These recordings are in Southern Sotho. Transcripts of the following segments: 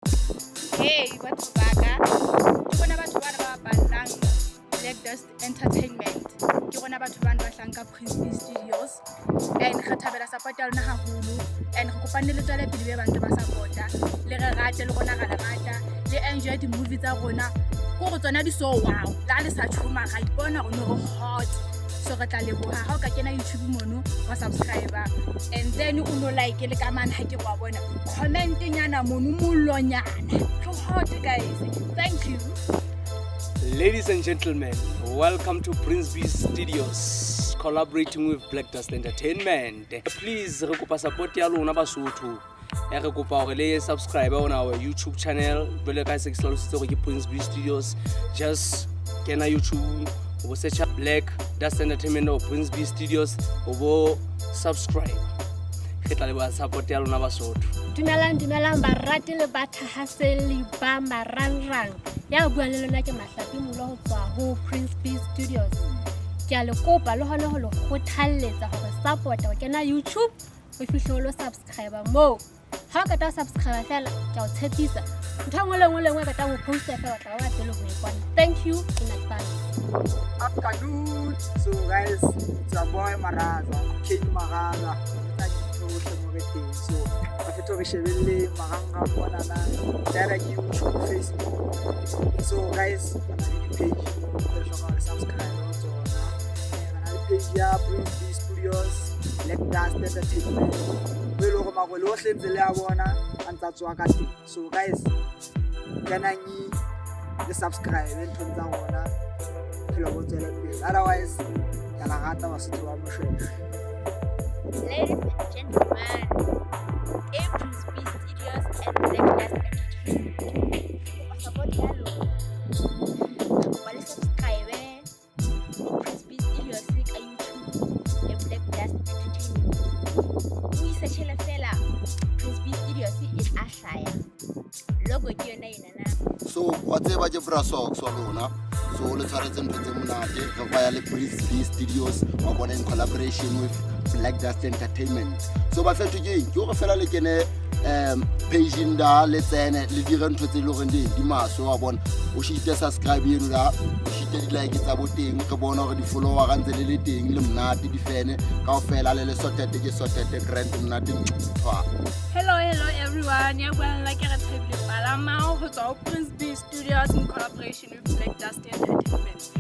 Hey batho ba ka, ke rona batho bana ba bapallang Black Dust Entertainment, ke rona batho bana ba hlahang ka Prince B Studios, and re thabela support ya lona haholo, and re kopanne le tswele pele be bantse ba support-a. Le re rate, le rona ra le rata. Le enjoy di-movie tsa rona, ke gore tsona di so wow. Le ha le sa tjhoma, ra ipona gore no re hot. So re tla leboha ha o ka kena YouTube mono, wa subscribe, and then o no like le ka mane ha ke re wa bona comment nyana mono, mollonyana. Re hot, guys. Thank you. Ladies and gentlemen, welcome to Prince B Studios, collaborating with Black Dust Entertainment. Please, re kopa support ya lona Basotho. Re kopa hore le subscribe on our YouTube channel. Jwale ka se ke hlalositse hore ke Prince B Studios. Just kena YouTube, o bo search Black Dust Entertainment or Prince B Studios, o bo subscribe. Re tla leboha support ya lona Basotho. Dumelang, dumelang barati le bathahaseli ba marangrang. Ya buang le lona ke Mahlapi Mulo ho tswa ho Prince B Studios. Ke a le kopa le hona ho le kgothalletsa hore support ho kena YouTube, o fihle o lo subscribe moo. Ha o qeta ho subscribe fela, ke a o tshepisa, ntho e nngwe le nngwe le nngwe e qetang ho posta fela, o tla ba wa pele ho e bona. Thank you in advance. Afternoon. So guys, it's your boy Maraza, King Maraza. Tsa dintho mo re teng. So ba fetho re shebelle marangrang monana. Tsena ke YouTube, Facebook. So guys, re na le di-page mo re hloka hore subscribe ho tsona. Re na le page ya Prince B Studios, Black Dust Entertainment. Mo e leng hore makwele ohle ntse le a bona a ntsa tswa ka teng. So guys, kenang le subscribe nthong tsa rona, bophelo bo tswele pele. Otherwise, ke la rata Basotho ba Moshweshwe. Ladies and gentlemen, A Prince B Studios and Black Dust Entertainment. Kopa support ya lona. Re kopa le subscribe ho Prince B Studios ka YouTube le Black Dust Entertainment. O isetjhele fela Prince B Studios, e tla hlaya. Logo ke yona enana. So wa tseba ke Bra Sox wa lona. So le tshwaretse ntho tse monate, re vaya le Prince B Studios wa bona in collaboration with Black Dust Entertainment. So ba fetho ke eng? Ke hore fela le kene pageng da, le tsene le dire ntho tse e leng gore di maswe wa bona. O shite subscribe eno da, o shite di-like tsa bo teng, re bone hore di-follower ntse le le teng, le monate di-fan kaofela, le le sorted, ke sorted grand monate tshwa. Hello, hello everyone. Ya buang la ke re Thabile Palamao ho tswa ho Prince B Studios in collaboration with Black Dust Entertainment.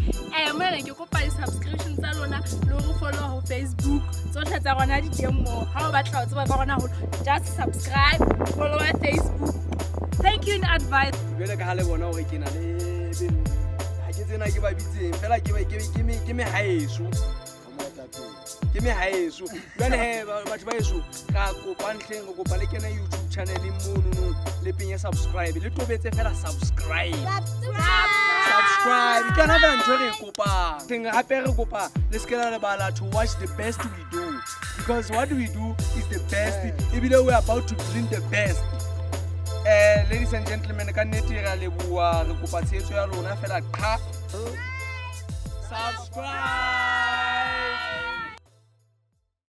Mona ke kopa di-subscription tsa lona le hore follow ho Facebook. Tsohle tsa rona di teng moo. Ha o batla ho tseba ka rona haholo, just subscribe, follow Facebook. Thank you in advance. Jwale ka ha le bona hore ke na le ha ke tsena ke ba bitseng fela ke mehaeso, ke mehaeso. Jwale he batho ba heso, ka kopa ntlheng, re kopa le kene YouTube channeleng monono, le penye subscribe, le tobetse fela subscribe, subscribe. Ke yona fela ntho e re e kopang teng. Hape re kopa le se ke la lebala to watch the best we do, because what we do is the best, ebile we are about to bring the best. Ladies and gentlemen, ka nnete re a leboha, re kopa tshehetso ya lona fela. Qha, subscribe.